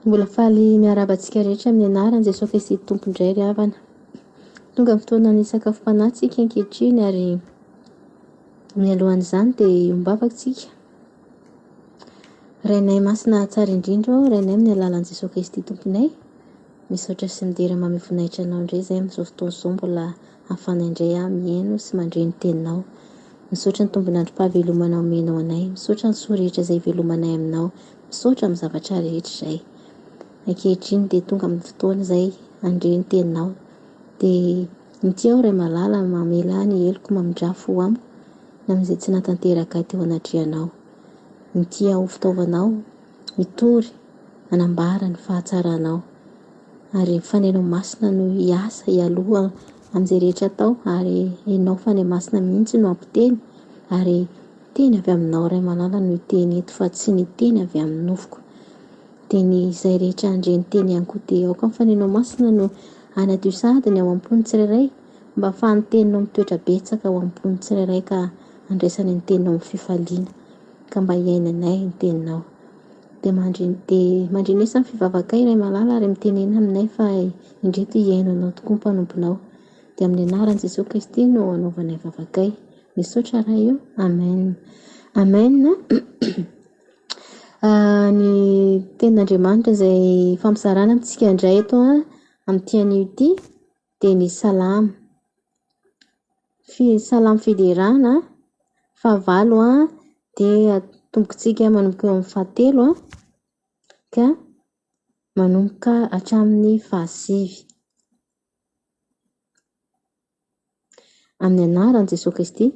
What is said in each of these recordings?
Mbola faly miarahaba antsika rehetra amin'ny anaran'i Jesoa Kristy Tompo indray ry havana. Tonga ny fotoanan'ny sakafom-panahy tsika ankehitriny ary mialohan'izany dia hiombavaka tsika. Rainay masina tsara indrindra ô, Rainay amin'ny alalan'i Jesoa Kristy Tomponay. Misaotra sy midera mamy voninahitra anao indray izay amin'izao fotoana izao mbola ahafahana indray aho mihaino sy mandre ny teninao. Misaotra ny tombon'androm-pahavelomana omenao anay. Misaotra ny soa rehetra izay ivelomanay aminao. Misaotra amin'ny zavatra rehetra izay. Ankehitriny dia tonga amin'ny fotoana izay handre ny teninao. Dia inty aho Ray malala mamela ny heloko mamindrà fo amiko ny amin'izay tsy nahatanteraka ahy teo anatrehanao. Inty aho ho fitaovanao hitory hanambara ny fahatsaranao. Ary ny Fanahinao Masina no hiasa hialoha amin'izay rehetra atao ary Ianao Fanahy Masina mihitsy no hampiteny ary teny avy aminao Ray malala no hiteny eto fa tsy ny teny avy amin'ny nofoko. Dia ny izay rehetra handre ny teny ihany koa dia aoka ny Fanahinao Masina no hanadio sahady ny ao am-pon'ny tsirairay mba ahafahan'ny teninao mitoetra betsaka ao am-pon'ny tsirairay ka handraisany ny teninao amin'ny fifaliana ka mba hiainanay ny teninao. Dia dia mandrenesa ny fivavakay Ray malala ary mitenena aminay fa indreto hihaino anao tokoa ny mpanomponao. Dia amin'ny anaran'i Jesoa Kristy no anaovanay vavakay. Misaotra Ray o. Amen. Amen. Ny tenin'Andriamanitra izay fampizarana amintsika indray eto amin'ity anio ity dia ny salamo. Salamo fiderana fahavalo dia atombokintsika manomboka eo amin'ny fahatelo ka manomboka hatramin'ny fahasivy. Amin'ny anaran'i Jesoa Kristy.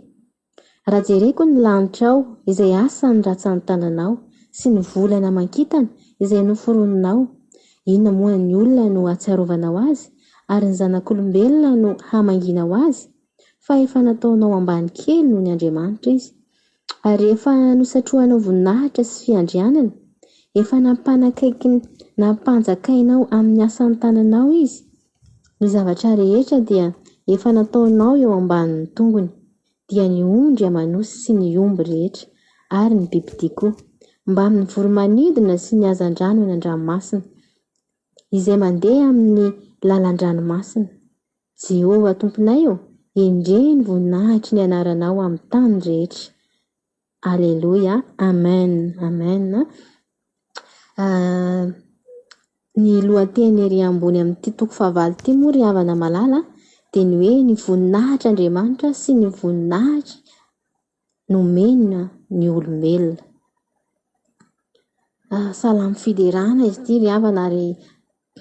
Raha jereko ny lanitrao izay asan'ny ratsan-tananao sy ny volana aman-kintana izay noforoninao, inona moa ny olona no hahatsiarovanao azy, ary ny zanak'olombelona no hamangianao azy? Fa efa nataonao ambany kely noho ny andriamanitra izy, ary efa nosatrohanao voninahitra sy fiandrianana, efa nampanjakainao amin'ny asan'ny tananao izy. Ny zavatra rehetra dia efa nataonao eo ambanin'ny tongony, dia ny ondry aman'osy sy ny omby rehetra ary ny bibidia koa, mbamin'ny voro-manidina sy ny hazandrano eny an-dranomasina, izay mandeha amin'ny lalan-dranomasina. Jehovah Tomponay ô, endrey ny voninahitry ny anaranao amin'ny tany rehetra. Aleloia Amen Amen Ny lohateny ery ambony amin'ity toko fahavalo ity moa ry havana malala dia ny hoe ny voninahitr'Andriamanitra sy ny voninahitra nomena ny olombelona. Salamo fiderana izy ity ry havana ary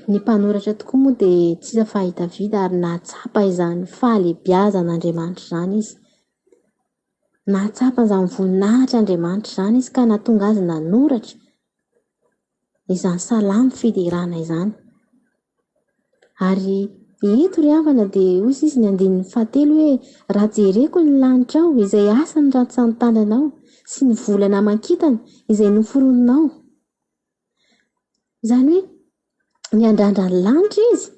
ny mpanoratra tokoa moa dia tsy iza fa i Davida ary nahatsapa izany fahalehibiazan'Andriamanitra izany izy. Nahatsapa izany voninahitr' Andriamanitra izany izy ka nahatonga azy nanoratra izany salamo fiderana izany. Ary eto ry havana dia hoy izy ny andininy fahatelo hoe raha jereko ny lanitrao izay asan'ny rantsan-tananao sy ny volana aman-kintana izay noforoninao. Izany hoe niandrandra ny lanitra izy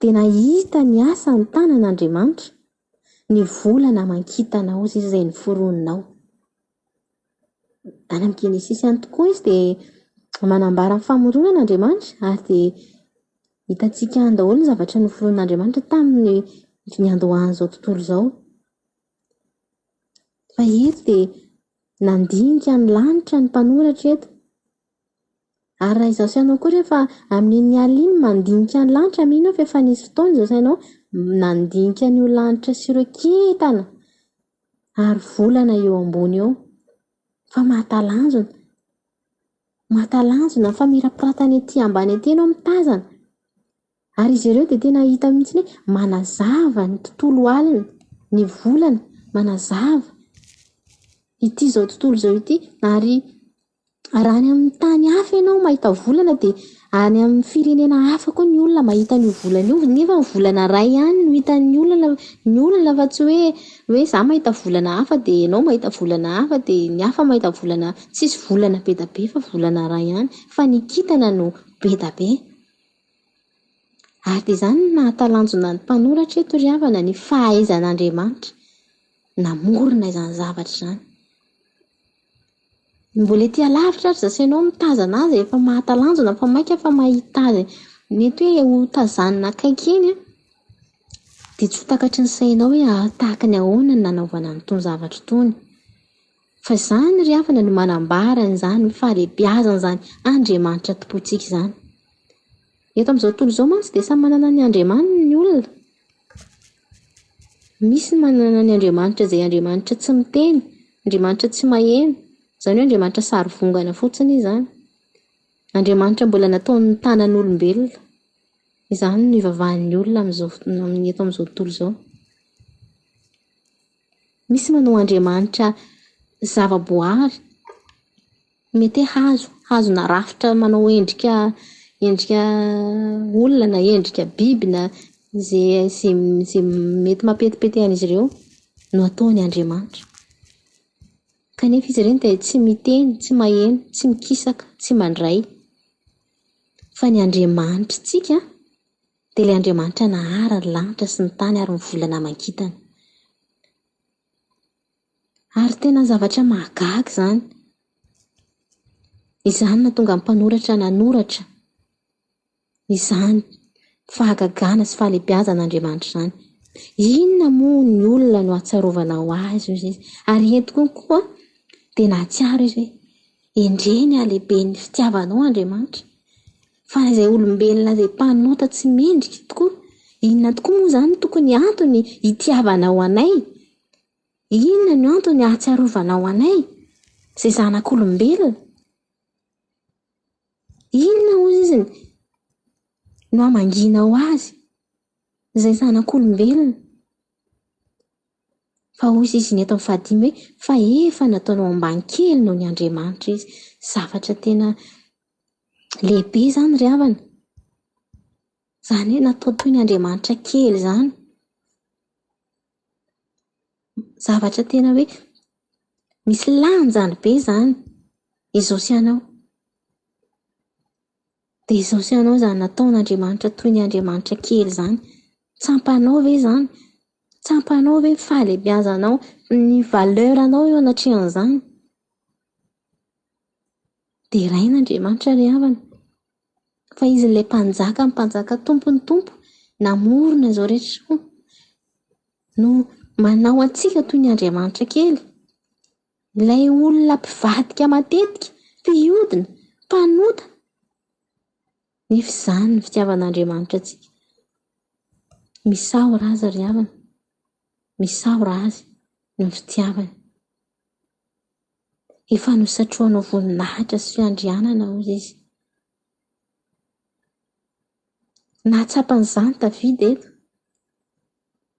dia nahita ny asan'ny tanan'Andriamanitra. Ny volana aman-kintana hozy izy izay noforoninao. Any amin'ny Genesisy any tokoa izy dia manambara ny famoronana Andriamanitra ary dia hitantsika any daholo ny zavatra noforonin'Andriamanitra tamin'ny niandohan'izao tontolo izao. Fa eto dia nandinika ny lanitra ny mpanoratra eto. Ary raha izaho sy ianao koa rehefa amin'iny alina iny mandinika ny lanitra, mino aho fa efa nisy fotoana izaho sy ianao nandinika an'io lanitra sy ireo kintana ary volana eo ambony eo. Fa mahatalanjona. Mahatalanjona ny famirapiratany ety ambany ety ianao mitazana. Ary izy ireo dia tena hita mihitsy hoe manazava ny tontolo alina, ny volana manazava ity izao tontolo izao ity. Ary raha any amin'ny tany hafa ianao mahita volana dia any amin'ny firenena hafa koa ny olona mahita an'io volana io, nefa ny volana iray ihany no hitan'ny olona, ny olona fa tsy hoe hoe izaho mahita volana hafa dia ianao mahita volana hafa dia ny hafa mahita volana, tsisy volana be dia be fa volana iray ihany fa ny kintana no be dia be. Ary dia izany no nahatalanjona ny mpanoratra eto ry havana, ny fahaizan'Andriamanitra namorona izany zavatra izany. Mbola ety alavitra ary za sy ianao mitazana azy efa mahatalanjona fa mainka fa mahita azy mety hoe ho tazanina akaiky eny an, dia tsy ho takatry ny sainao hoe tahaka ny ahoana ny nanaovana an'itony zavatra itony. Fa izany ry havana no manambara an'izany fahalehibiazan'izany Andriamanitra tompointsika izany. Eto amin'izao tontolo izao mantsy dia samy manana ny Andriamaniny ny olona. Misy ny manana ny Andriamanitra izay Andriamanitra tsy miteny, Andriamanitra tsy maheno, izany hoe Andriamanitra sarivongana fotsiny izy izany. Andriamanitra mbola nataon'ny tanan'olombelona. Izany no ivavahan'ny olona amin'izao amin'ny eto amin'izao tontolo izao. Misy manao Andriamanitra zava-boary, mety hoe hazo, hazo narafitra manao endrika endrika olona na endrika biby na izay izay izay mety mampetipety an'izy ireo no ataony Andriamanitra. Kanefa izy ireny dia tsy miteny, tsy maheno, tsy mikisaka, tsy mandray. Fa ny Andriamanitritsika dia ilay Andriamanitra nahary ny lanitra sy ny tany ary ny volana aman-kintana. Ary tena zavatra mahagaga izany. Izany no nahatonga ny mpanoratra nanoratra izany fahagagana sy fahalehibiazan'Andriamanitra izany. Inona moa ny olona no ahatsiarovanao azy hoy izy. Ary eto koa dia nahatsiaro izy hoe endrey ny halehiben'ny fitiavanao Andriamanitra. Fa izay olombelona izay mpanota tsy mendrika tokoa, inona tokoa moa izany no tokony antony hitiavanao anay? Inona no antony hahatsiarovanao anay, izay zanak'olombelona? Inona hozy izy no hamangianao azy, izay zanak'olombelona? Fa hoy izy ny eto amin'ny fahadimy hoe, fa efa nataonao ambany kely noho ny Andriamanitra izy. Zavatra tena lehibe izany ry havana. Izany hoe natao toy ny Andriamanitra kely izany. Zavatra tena hoe misy lanjany be izany izao sy ianao. Dia izao sy ianao izany nataon'Andriamanitra toy ny Andriamanitra kely izany. Tsampanao ve izany? Tsampanao ve ny fahalehibiazanao, ny valeur-nao eo anatrehan'izany? Deraina Andriamanitra ry havana. Fa Izy ilay Mpanjaka ny mpanjaka, Tompon'ny tompo, namorona izao rehetra izao, no manao antsika toy ny Andriamanitra kely. Ilay olona mpivadika matetika, mpiodina, mpanota. Nefa izany ny fitiavan'Andriamanitra antsika. Misaora Azy ry havana. Misaora Azy noho ny fitiavany. Efa nosatrohanao voninahitra sy fiandrianana, hoy izy. Nahatsapa an'izany Davida eto.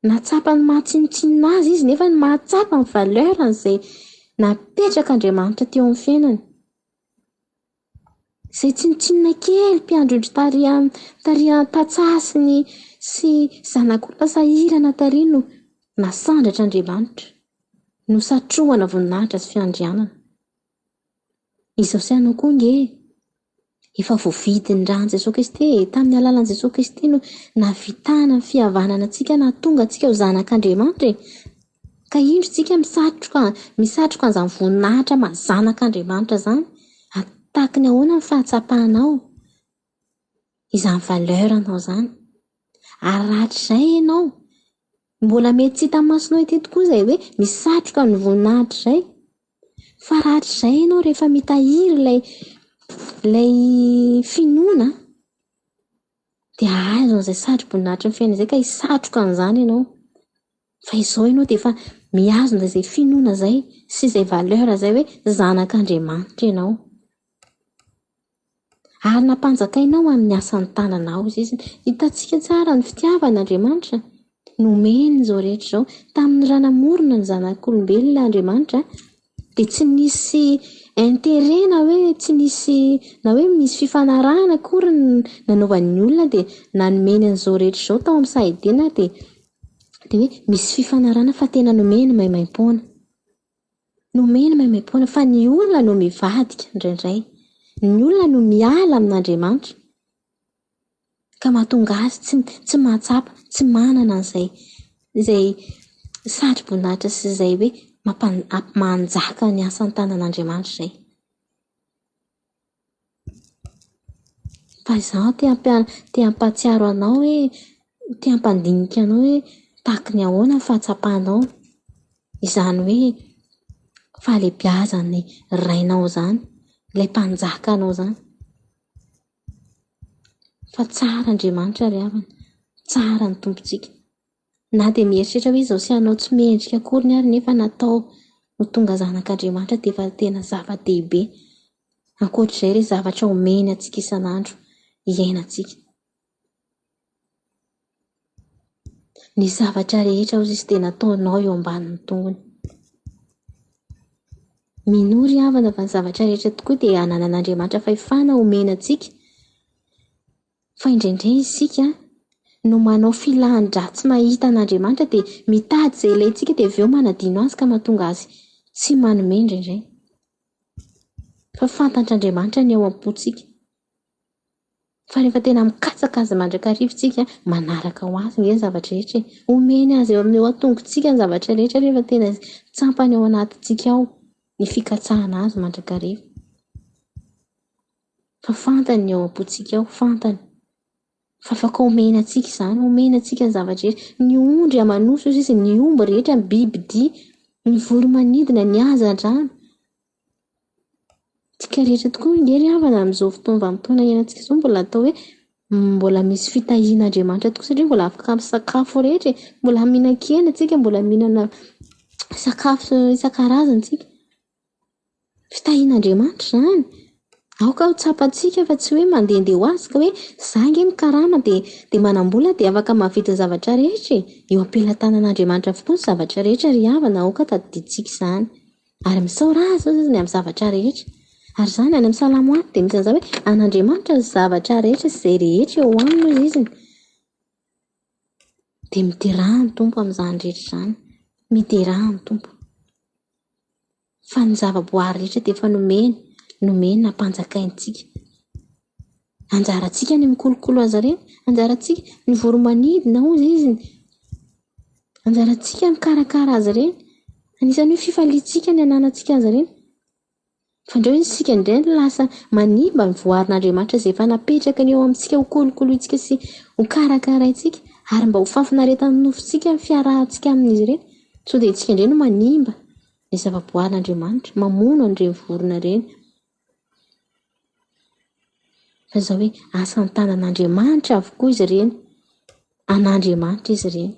Nahatsapa ny maha tsinontsinona azy izy nefa ny mahatsapa ny valeur-ny izay napetrak'Andriamanitra teo amin'ny fiainany. Izay tsinontsinona kely mpiandry ondry tary tary tantsaha sy ny sy zanak'olona sahirana tary no nasandratr'Andriamanitra. Nosatrohana voninahitra sy fiandrianana. Izao sy ianao koa ange e! Efa voavidin'ny ran'i Jesoa Kristy e! Tamin'ny alalan'i Jesoa Kristy no nahavitana ny fihavanana antsika, nahatonga antsika ho zanak'Andriamanitra e! Ka indro tsika misatroka, misatroka an'izany voninahitra maha zanak'Andriamanitra izany. Tahaka ny ahoana ny fahatsapanao izany valeur anao izany? Ary rahatrizay ianao, mbola mety tsy hita masonao ety tokoa izay hoe misatroka ny voninahitra izay. Fa rahatrizay ianao rehefa mitahiry ilay ilay finoana dia hahazo an'izay satroboninahitry ny fiainana izay ka hisatroka an'izany ianao. Fa izao ianao dia efa mihazona izay finoana izay sy izay valeur izay hoe zanak'Andriamanitra ianao. Ary nampanjakainao amin'ny asan'ny tananao izy. Hitantsika tsara ny fitiavan'Andriamanitra nomeny izao rehetra izao. Tamin'ny raha namorona ny zanak'olombelona Andriamanitra dia tsy nisy intérêt na hoe tsy nisy na hoe misy fifanarahana akory ny nanaovan'ny olona dia nanomeny an'izao rehetra izao tao amin'ny saha Edena dia dia hoe misy fifanarahana fa tena nomeny maimaimpoana. Nomeny maimaimpoana fa ny olona no mivadika indraindray. Ny olona no miala amin'Andriamanitra ka mahatonga azy tsy tsy mahatsapa, tsy manana an'izay izay satroboninahitra sy izay hoe mampan- manjaka ny asan'ny tanan'Andriamanitra izay. Fa izaho te hampian- te hampahatsiaro anao hoe, te hampandinika anao hoe tahaky ny ahoana ny fahatsapanao izany hoe fahalehibiazan'ny Rainao izany, ilay Mpanjakanao izany. Fa tsara Andriamanitra ry havana, tsara ny Tompontsika. Na dia mieritreritra hoe izao sy ianao tsy mendrika akoriny ary nefa natao ho tonga zanak'Andriamanitra dia efa tena zava-dehibe. Ankoatr'izay ireo zavatra omeny antsika isan'andro iainantsika. Ny zavatra rehetra hozy izy dia nataonao eo ambanin'ny tongony. Minoa ry havana fa ny zavatra rehetra tokoa dia ananan'Andriamanitra fahefana omena antsika. Fa indraindray isika no manao filan-dratsy mahita an'Andriamanitra dia mitady izay ilaintsika dia avy eo manadino azy ka mahatonga azy tsy manome indraindray. Fa fantatr'Andriamanitra ny ao am-pontsika. Fa rehefa tena mikatsaka azy mandrakariva isika, manaraka ho azy ange ny zavatra rehetra e. Omeny azy eo amin'ny eo an-tongotsika ny zavatra rehetra rehefa tena tsampany ao anatintsika ao ny fikatsahana azy mandrakariva. Fa fantany ny ao am-pontsika ao, fantany. Fa afaka omena antsika izany, omena antsika ny zavatra rehetra. Ny ondry aman'osy hozy izy, ny omby rehetra, ny bibidia, ny voro-manidina, ny hazandrano. Tsika rehetra tokoa ange ry havana amin'izao fotoana vanim-potoana iainantsika izao mbola atao hoe mbola misy fitahian'Andriamanitra tokoa satria mbola afaka misakafo rehetra e. Mbola mihinan-kena tsika, mbola mihinana sakafo isan-karazany tsika. Fitahian'Andriamanitra izany. Aoka ho tsapantsika fa tsy hoe mandehandeha ho azy ka hoe za ange mikarama dia dia manam-bola dia afaka mahavita ny zavatra rehetra e. Eo am-pelatanan'Andriamanitra avokoa ny zavatra rehetra ry havana, aoka tadidintsika izany. Ary misaora Azy hozy izy ny amin'ny zavatra rehetra. Ary izany any amin'ny Salamo any dia misy an'izany hoe an'Andriamanitra ny zavatra rehetra sy izay rehetra eo aminy hozy izy. Dia miderà ny Tompo amin'izany rehetra izany. Miderà ny Tompo. Fa ny zava-boary rehetra dia efa nomeny, nomeny nampanjakaintsika. Anjarantsika ny mikolokolo azy ireny, anjarantsika ny voro-manidina hozy izy, anjarantsika ny mikarakara azy ireny. Anisan'ny hoe fifaliantsika ny ananantsika azy ireny. Fa indreo isika indray no lasa manimba ny voarin'Andriamanitra izay efa napetrakany eo amintsika ho kolokolointsika sy ho karakaraintsika ary mba ho fahafinaretan'ny nofontsika ny fiarahantsika amin'izy ireny. Sao dia isika indray no manimba ny zava-boarin'Andriamanitra, mamono an'ireny vorona ireny. Fa izao hoe asan-tanan'Andriamanitra avokoa izy ireny, an'Andriamanitra izy ireny.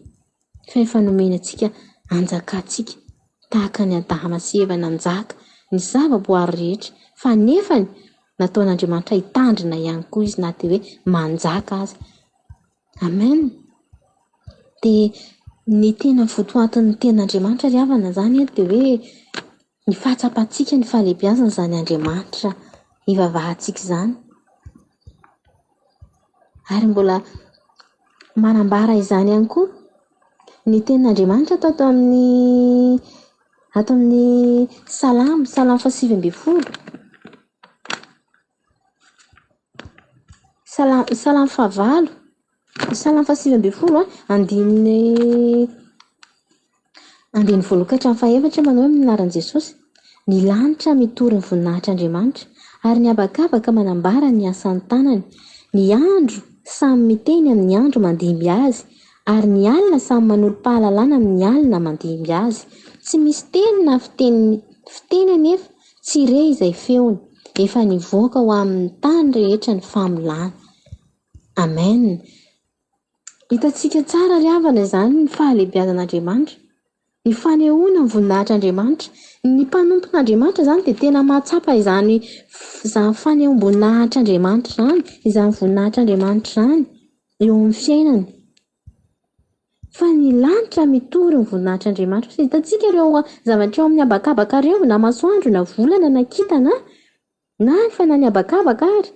Fa efa nomeny antsika hanjakantsika tahaka an'i Adama sy Eva nanjaka ny zava-boary rehetra. Fa nefany nataon'Andriamanitra hitandrina ihany koa izy na dia hoe manjaka aza. Amen. Dia ny tena votoatin'ny tenin'Andriamanitra ry havana izany dia hoe ny fahatsapantsika ny fahalehibiazana izany Andriamanitra ivavahantsika izany. Ary mbola manambara izany ihany koa ny tenin'Andriamanitra ato ato amin'ny ato amin'ny Salamo, Salamo fahasivy ambin'ny folo. Salamo, Salamo fahavalo, Salamo fahasivy ambin'ny folo a, andininy andininy voalohany ka hatramin'ny fahefatra manao hoe amin'ny anaran'i Jesosy. Ny lanitra mitory ny voninahitr'Andriamanitra, ary ny habakabaka manambara ny asan'ny tanany. Ny andro samy miteny amin'ny andro mandimby azy, ary ny alina samy manolo-pahalalana amin'ny alina mandimby azy. Tsy misy teny na fiteny fiteny anefa tsy re izay feony. Efa nivoaka ho amin'ny tany rehetra ny famolana. Amen. Hitantsika tsara ry havana izany ny fahalehibiazan'Andriamanitra, ny fanehoana ny voninahitr'Andriamanitra. Ny mpanompon'Andriamanitra izany dia tena mahatsapa izany izany fanehoam-boninahitr'Andriamanitra izany, izany voninahitr'Andriamanitra izany eo amin'ny fiainany. Fa ny lanitra mitory ny voninahitr'Andriamanitra. Hitantsika ireo zavatra eo amin'ny habakabaka ireo, na masoandro, na volana, na kintana, na efa na ny habakabaka ary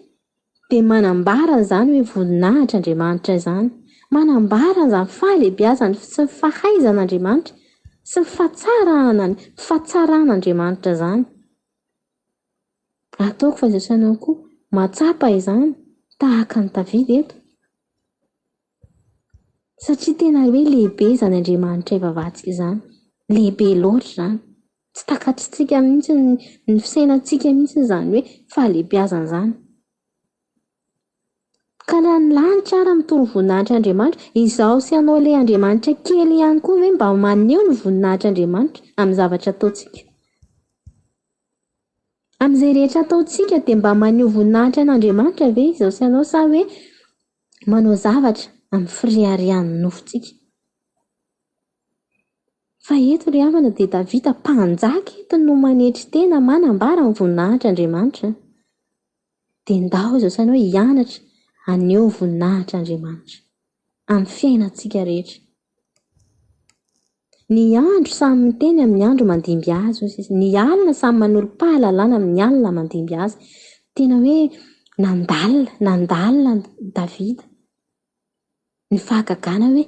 dia manambara an'izany hoe voninahitr' Andriamanitra izany. Manambara an'izany fahalehibiazany sy ny fahaizan'Andriamanitra sy ny fahatsarana, ny fahatsaran'Andriamanitra izany. Ataoko fa izao sy ianao koa mahatsapa izany tahaka an'i Davida eto. Satria tena hoe lehibe izany Andriamanitra ivavahantsika izany. Lehibe loatra izany. Tsy takatritsika mihitsy ny, ny fisainantsika mihitsy izany hoe fahalehibiazana izany. Ka na ny lanitra ara mitory voninahitr'Andriamanitra, izaho sy ianao ilay Andriamanitra kely ihany koa ve mba maneho ny voninahitr'Andriamanitra amin'ny zavatra ataontsika? Amin'izay rehetra ataontsika dia mba maneho voninahitra an'Andriamanitra ve izaho sy ianao sa hoe manao zavatra amin'ny fireharehan'ny nofontsika? Fa eto ry havana dia Davida mpanjaka eto no manetry tena manambara ny voninahitr'Andriamanitra. Dia ndao izao saina hoe hianatra haneho voninahitra Andriamanitra amin'ny fiainantsika rehetra. Ny andro samy miteny amin'ny andro mandimby azy, hoy izy. Ny alina samy manolo-pahalalana amin'ny alina mandimby azy. Tena hoe nandalina, nandalina Davida. Ny fahagagana hoe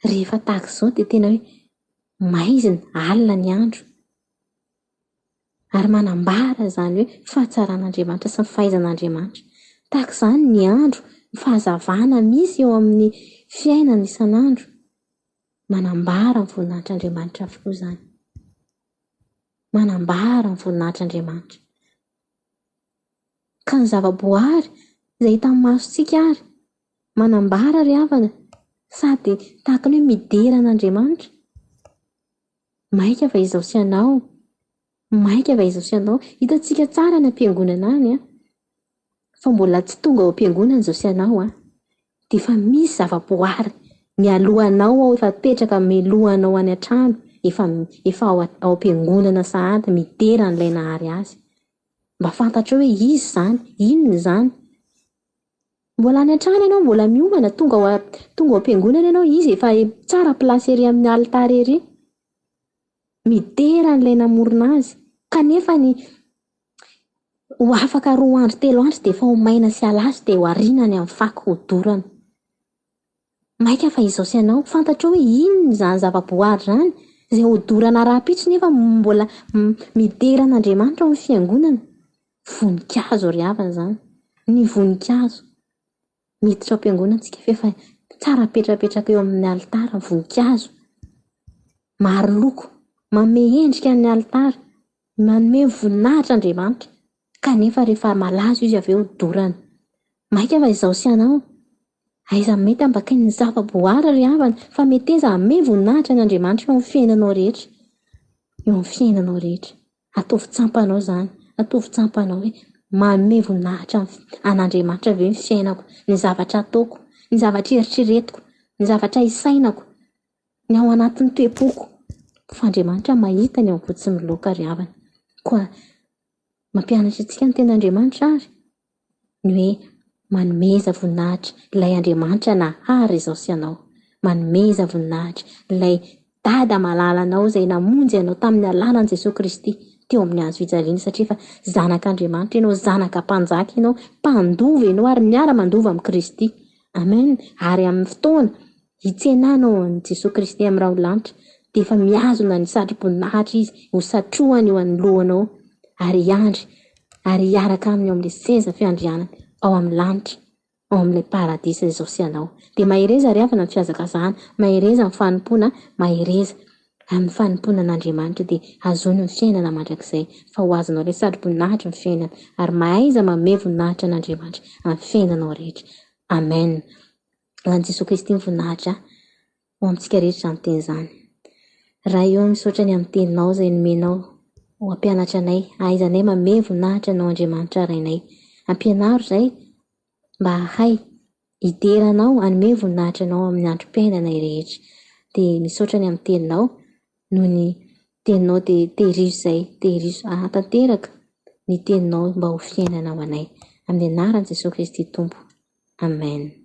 rehefa tahaka izao dia tena hoe maizina, alina ny andro. Ary manambara izany hoe fahatsaran'Andriamanitra sy ny fahaizan'Andriamanitra. Tahaka izany ny andro, ny fahazavana misy eo amin'ny fiainana isan'andro. Manambara ny voninahitr'Andriamanitra avokoa izany. Manambara ny voninahitr'Andriamanitra. Ka ny zava-boary izay hitan'ny masontsika ary manambara ry havana sady tahaka ny hoe midera an'Andriamanitra. Maika va izaho sy ianao? Maika va izaho sy ianao? Hitantsika tsara any am-piangonana any an, fa mbola tsy tonga ao am-piangonana izao sy ianao an, dia efa misy zava-boary mialoha anao ao, efa mipetraka mialoha anao any an-trano, efa efa ao ao am-piangonana sahady midera an'ilay Nahary azy. Mba fantatrao hoe iza izany? Inona izany? Mbola any an-trano ianao, mbola miomana, tonga ao tonga ao am-piangonana ianao, izy efa tsara place ery amin'ny alitara ery. Midera an'ilay namorona azy. Kanefa ny ho afaka roa andro, telo andro dia efa ho maina sy halazo dia ho ariana any amin'ny fako hodorana. Maika fa izao sy ianao, fantatrao hoe inona izany zava-boary izany, izay hodorana rahampitso nefa mbola midera an'Andriamanitra ao amin'ny fiangonana. Voninkazo ry havana izany. Ny voninkazo. Miditra ao am-piangonana tsika f'efa tsara apetrapetraka eo amin'ny alitara ny voninkazo. Maro loko. Manome endrika ny alitara. Manome voninahitra Andriamanitra. Kanefa rehefa malazo izy avy eo dorana. Maika fa izaho sy ianao. Aiza mety ambakain'ny zava-boary ry havana fa meteza hanome voninahitra an'Andriamanitra eo amin'ny fiainanao rehetra. Eo amin'ny fiainanao rehetra. Ataovy tsampanao izany. Ataovy tsampanao hoe manome voninahitra an'Andriamanitra ve ny fiainako, ny zavatra ataoko, ny zavatra eritreretiko, ny zavatra isainako, ny ao anatin'ny toe-poko. Fa Andriamanitra mahita ny ao am-po tsy miloaka ry havana. Koa mampianatra antsika ny tenin'Andriamanitra ary ny hoe manomeza voninahitra ilay Andriamanitra nahary izao sy ianao. Manomeza voninahitra ilay Dada malalanao izay namonjy anao tamin'ny alalan'i Jesoa Kristy teo amin'ny hazo fijaliana satria efa zanak'Andriamanitra ianao, zanaka mpanjaka ianao, mpandova ianao ary miara-mandova amin'i Kristy. Amen. Ary amin'ny fotoana hitsenanao an'i Jesoa Kristy amin'ny raholanitra dia efa mihazona ny satroboninahitra Izy ho satrohany eo anoloanao ary hiandry ary hiaraka aminy ao amin'ilay seza fiandrianany ao amin'ny lanitra, ao amin'ilay paradisa izao sy ianao. Dia mahereza ry havana amin'ny fihazakazahana, mahereza amin'ny fanompoana, mahereza amin'ny fanompoana an'Andriamanitra dia hazoany ny fiainana mandrakizay fa ho azonao ilay satroboninahitry ny fiainana ary mahaiza manome voninahitra an'Andriamanitra amin'ny fiainanao rehetra. Amen. Ho an'i Jesoa Kristy ny voninahitra. Ho amintsika rehetra izany teny izany. Ray ô, misaotra ny amin'ny teninao izay nomenao ho hampianatra anay, hahaizanay mamehy voninahitra Anao Andriamanitra Rainay. Ampianaro izahay mba hahay hidera Anao, hanome voninahitra Anao amin'ny androm-piainanay rehetra. Dia misaotra ny amin'ny teninao, noho ny teninao dia tehirizo izay, tehirizo hahatanteraka ny teninao mba ho fiainana ho anay. Amin'ny anaran'i Jesoa Kristy Tompo. Amen.